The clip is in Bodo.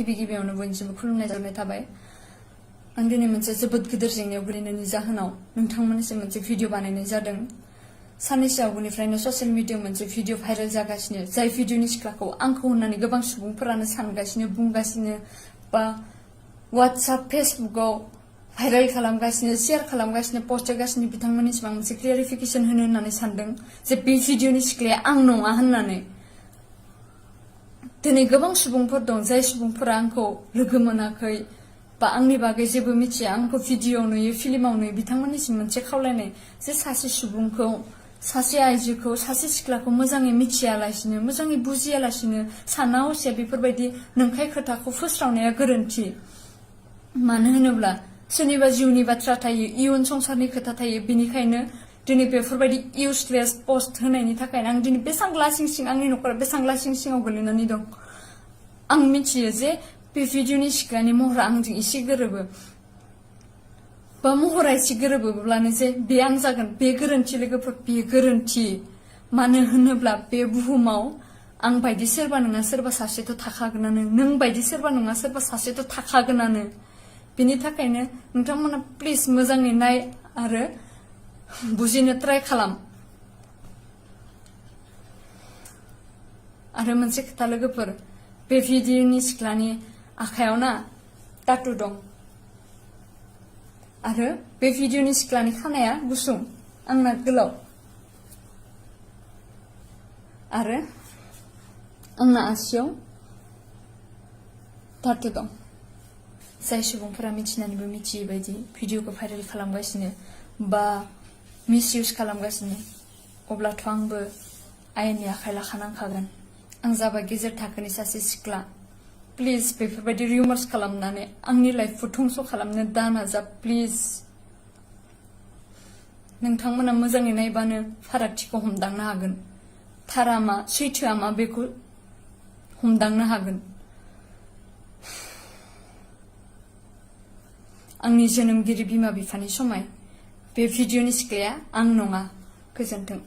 गिबियावनो बयनिसिमबो खुलुमनाय जानाय थाबाय। आं दिनै मोनसे जोबोद गिदिर जेंनायाव गोलैनायनि जाहोनाव नोंथांमोननिसिम मोनसे भिडिअ बानायनाय जादों। साननैसो आगोलनिफ्रायनो ससियेल मिडियायाव मोनसे भिडिअ भाइरेल जागासिनो, जाय भिडिअनि सिख्लाखौ आंखौ होननानै गोबां सुबुंफोरानो सानगासिनो, बुंगासिनो बा WhatsApp, फेसबुकआव भाइरेल खालामगासिनो, शेयार खालामगासिनो, पस्ट होगासिनो। बिथांमोननिसिम आं मोनसे क्लियारिफिकेशन होनो होननानै सानदों जे बे भिडिअनि सिख्लाया आं नङा होननानै। दिनै गोबां सुबुंफोर दं जाय सुबुंफोरा आंखौ लोगो मोनाखै बा आंनि बागै जेबो मिथिया, आंखौ भिडिअ नुयो, फिल्माव नुयो। बिथांमोननिसिम मोनसे खावलायनाय जे सासे सुबुंखौ, सासे आइजोखौ, सासे सिख्लाखौ मोजाङै मिथियालासिनो, मोजाङै बुजियालासिनो, साना हसिया बेफोरबायदि नंखाय खोथाखौ फोस्रावनाया गोरोन्थि। मानो होनोब्ला सोरनिबा जिउनि बाथ्रा थायो, इयुन संसारनि खोथा थायो। बेनिखायनो दिनै बेफोरबायदि इउजलेस पस्ट होनायनि थाखायनो आं दिनै बेसां लासिं सिं, आंनि नखरा बेसां लासिं सिङाव गोलैनानै दं। आं मिथियो जे बे भिडिअनि सिख्लानि महरा आंजों एसे गोरोबो बा महरा एसे गोरोबोब्लानो जे बे आं जागोन, बे गोरोन्थि लोगोफोर, बे गोरोन्थि। मानो होनोब्ला बे बुहुमाव आं बायदि सोरबा नङा सोरबा सासेथ' थाखागोनानो, नों बायदि सोरबा नङा सोरबा सासेथ' थाखागोनानो। बेनि थाखायनो नोंथांमोना प्लिज मोजाङै नाय आरो बुजिनो ट्राइ खालाम। आरो मोनसे खोथा लोगोफोर, बे भिडिअनि सिख्लानि आखायाव ना टाटु दं आरो बे भिडिअनि सिख्लानि खानाया गुसुं, आंना गोलाव। आरो आंना आसियाव टाटु दं। जाय सुबुंफोरा मिथिनानैबो मिथियै बायदि भिडिअखौ भाइरेल खालामगासिनो बा मिसइउज खालामगासिनो, अब्लाथ' आंबो आयेननि आखाइ लाखानांखागोन। आं जाबाय गेजेर थाखोनि सासे सिख्ला। प्लिज बेफोरबायदि रिउमार्स खालामनानै आंनि लाइफखौ धंस' खालामनो दा नाजा प्लिज। नोंथांमोना मोजाङै नायबानो फारागथिखौ हमदांनो हागोन। थारा मा, सैथोआ मा बेखौ हमदांनो हागोन। आंनि जोनोमगिरि बिमा बिफानि समाय बे भिडिअनि सिख्लाया आं नङा। गोजोन्थों।